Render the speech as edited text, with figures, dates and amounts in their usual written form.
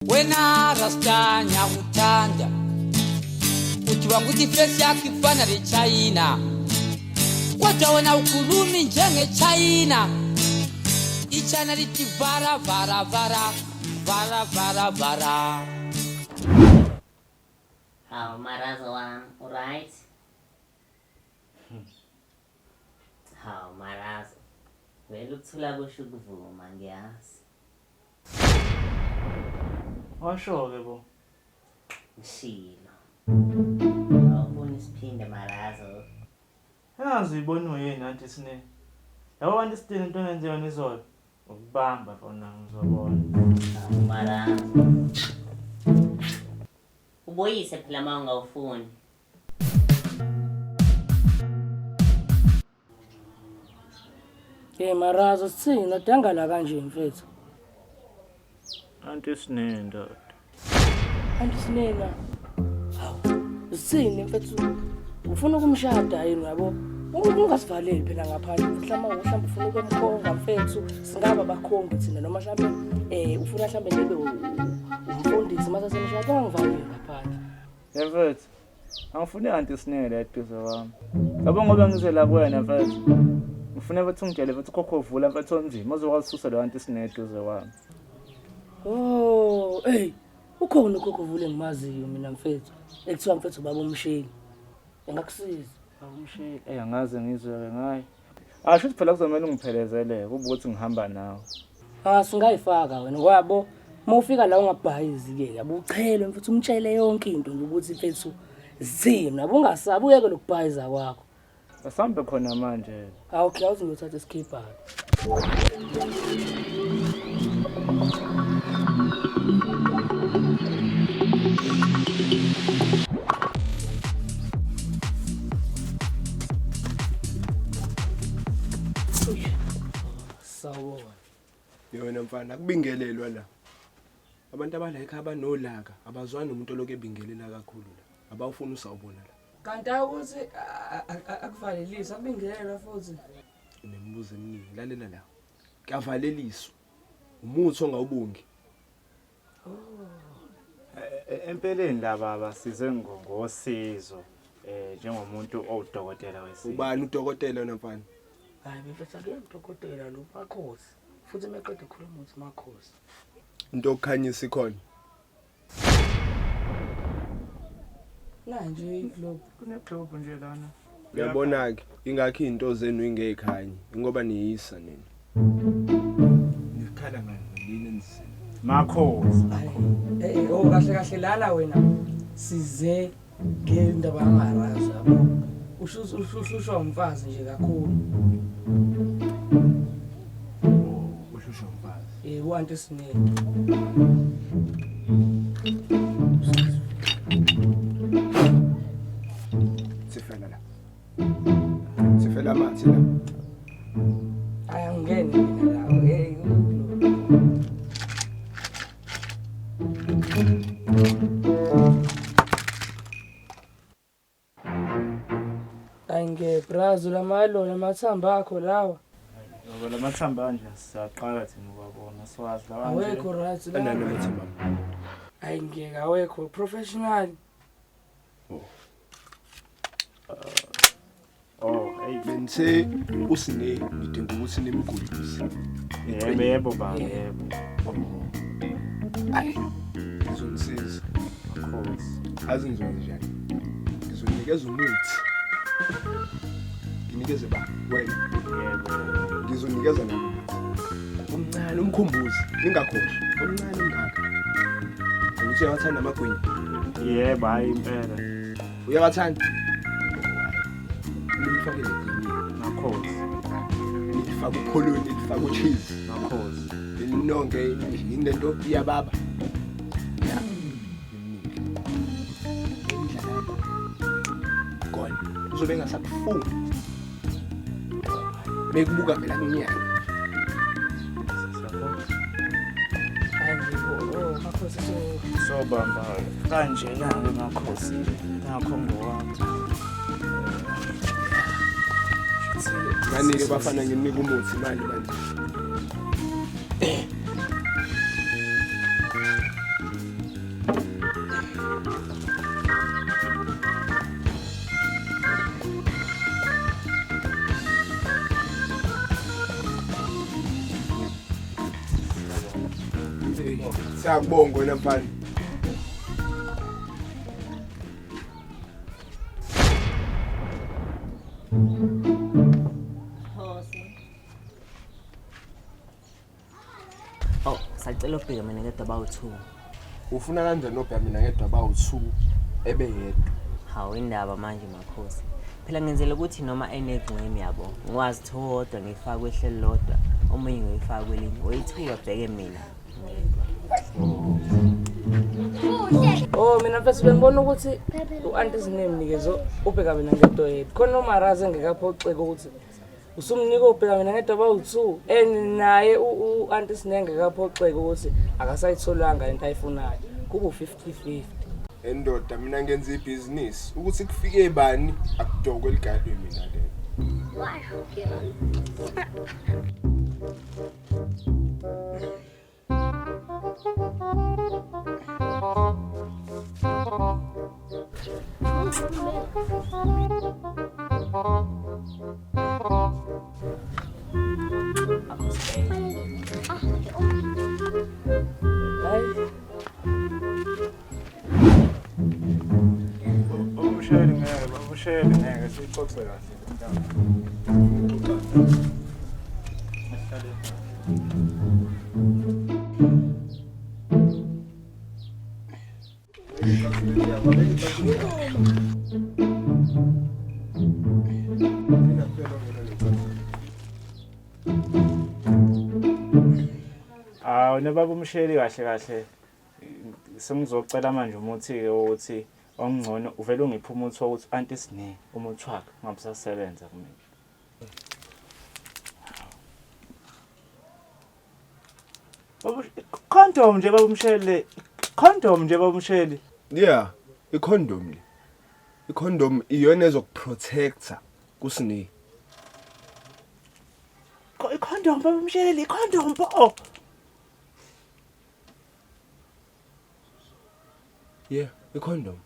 Wena Rasta ngiyakuthanda uthi wanguthi ifesi yakho ifana lechina kodwa wena ukhulumi njengechina ichina lithi vara vara vara vara vara vara. Hawu marazo wami, uright? Hawu marazo, vele ukuthula kusho ukuvuma ngiyazi. Washo-ke bo. Ngishilo. Awufuni siphinde marazo. Engazi uyiboniwe yini anti Sne. Yabo anti Sne into engenze yona izolo. Ukubamba fona ngizobona. Hawu marazo. Uboyise phela uma ungawufuni. Hey Marazo sithini udangala kanje mfethu. Anti Sne ndoda. Anti Sinena. Hawu. Sithini mfethu? Ufuna ukumshada yini yabo? Ungasivaleli phela ngaphandle. Mhlawumbe mhlawumbe ufuna ukumkhonga mfethu. Singaba bakhongi thina noma mhlawumbe eh ufuna mhlawumbe nibe umfundisi mase semshada ungangivaleli ngaphandle. Mfethu, angifuni anti Sne la eduze kwami. Yabo ngoba ngize la kuwena mfethu. Ngifuna mfethu ungitshele mfethu ukhokho vula mfethu onzima ozokwazi ukususa lo anti Sne eduze kwami. Oh, hey, ukhona ukhokho vule engimaziyo mina mfethu. Ekuthiwa mfethu baba umshini. Engakusiza. Baba umshini, eh angaze ngizwe-ke ngaye. Asho ukuthi phela kuzomele ungiphelezele kube ukuthi ngihamba nawe. Ah singayifaka wena ngoba yabo uma ufika la ungabhayizi ke yabo uchele mfethu umtshele yonke into nje ukuthi mfethu zithini yabo ungasabi uyeke lokubhayiza kwakho. Asambe khona manje. Ah okay awuze ngiyothatha isikhipha. Sawubona. Yona mfana akubingelelwa la. Abantu abala ekhaya banolaka, abazwani nomuntu olokhu ebingelela kakhulu la. Abawufuni usawubona la. Kanti ukuthi akuvaleliswa akubingelelwa futhi. Nemibuzo eminingi lalela la. Kuyavaleliswa. Umuthi ongawubongi. Empeleni laba basize ngosizo eh njengomuntu owudokotela wesintu. Ubani udokotela wena mfana? Hayi mfethu akuyena udokotela lo makhosi. Futhi meqeda ukukhuluma uthi makhosi. Into okukhanyisa ikhona. Nanje iglobe. Kuneglobe nje lana. Uyabona-ke ingakho iy'nto zenu ingey'khanyi ingoba niyisa nina. Nikhala ngani nina enisile. Makhosi. Eh oh kahle kahle lala wena size ngendaba yamarazo yabo. Ushushushwa umfazi nje kakhulu. Uhlushwa umfazi. Eh u-anti Sine. Sifela la. Sifela amanzi la. Hayi angingeni mina la. Hey Hayi ngebrazo lamalo lamathambo akho lawa. Ngoba lamathambo anje siyaqala thina ukwabona siwazi lawa nje. Awekho right la. Anani amathimba. Hayi ngeke awekho professional. Oh, hey. Benithe usine ngidinga ukuthi nimgulise. Yebo yebo baba yebo. Ayi. Ngizonisiza. Makhosi. Azi ngizokwenza njani. Ngizonikeza umuthi. Nginikeze ba wena. Yebo. Ngizonikeza nami umuthi. Omncane umkhumbuzi ningakhohlwa. Omncane omngaka. Ukuthi uyawathanda amagwinya. Yebo hayi impela. Uyawathanda? Nimfake legwinya. Makhosi. Nilifake upholoni, nilifake ucheese. Makhosi. Nonke yini lento iyababa. Ya. Nimnike. Indlela gone. Uzobe engasakufuni. Bekubuka vela kunyaka. Hayi ngibo. Oh makhosi so Sobamba kanjena-ke makhosi nakho ngowami. Nganike bafana nginika umuthi manje manje. Akubonge wena mfana. Oh, sacela ubheke mina ngedwa bawu-2. Ufuna kanjani obheka mina ngedwa bawu-2 ebe yedwa? Hawu indaba manje makhosi. Phela ngenzela ukuthi noma enegximi yabo, ngikwazi ukuthi owodwa ngiyifake kwehlelo lodwa, omunye ngiyifake kwelinye. Oyi-two abheke mina ngedwa. Oh mina mfethu bengibona ukuthi u-anti sinemnikezo ubheka mina ngedwa yedwa. Khona umarazi engekaphoxeki ukuthi usumnika ubheka mina ngedwa bawu-two and naye u-anti sinenge kaphoxeke ukuthi akasayitholanga into ayifunayo kubu-fifty fifty. Endoda mina ngenza ibhizinisi ukuthi kufike bani akudokwe ligadwe mina lelo. Umshayeli ngeke, umshayeli ngeke siyixoxe kahle le ndaba. Hawu nobaba umshayeli kahle kahle sengizocela manje umuthi-ke wokuthi ongcono uvele ungiphe umuthi wokuthi anti Sne umuthi wakhe ungabe usasebenza kumina. Condom nje baba umshele. Condom nje baba umshele. Yeah, i-condom le. I-condom iyona ezokuprotecta kuSne. I-condom baba umshele, i-condom po. Yeah, i-condom.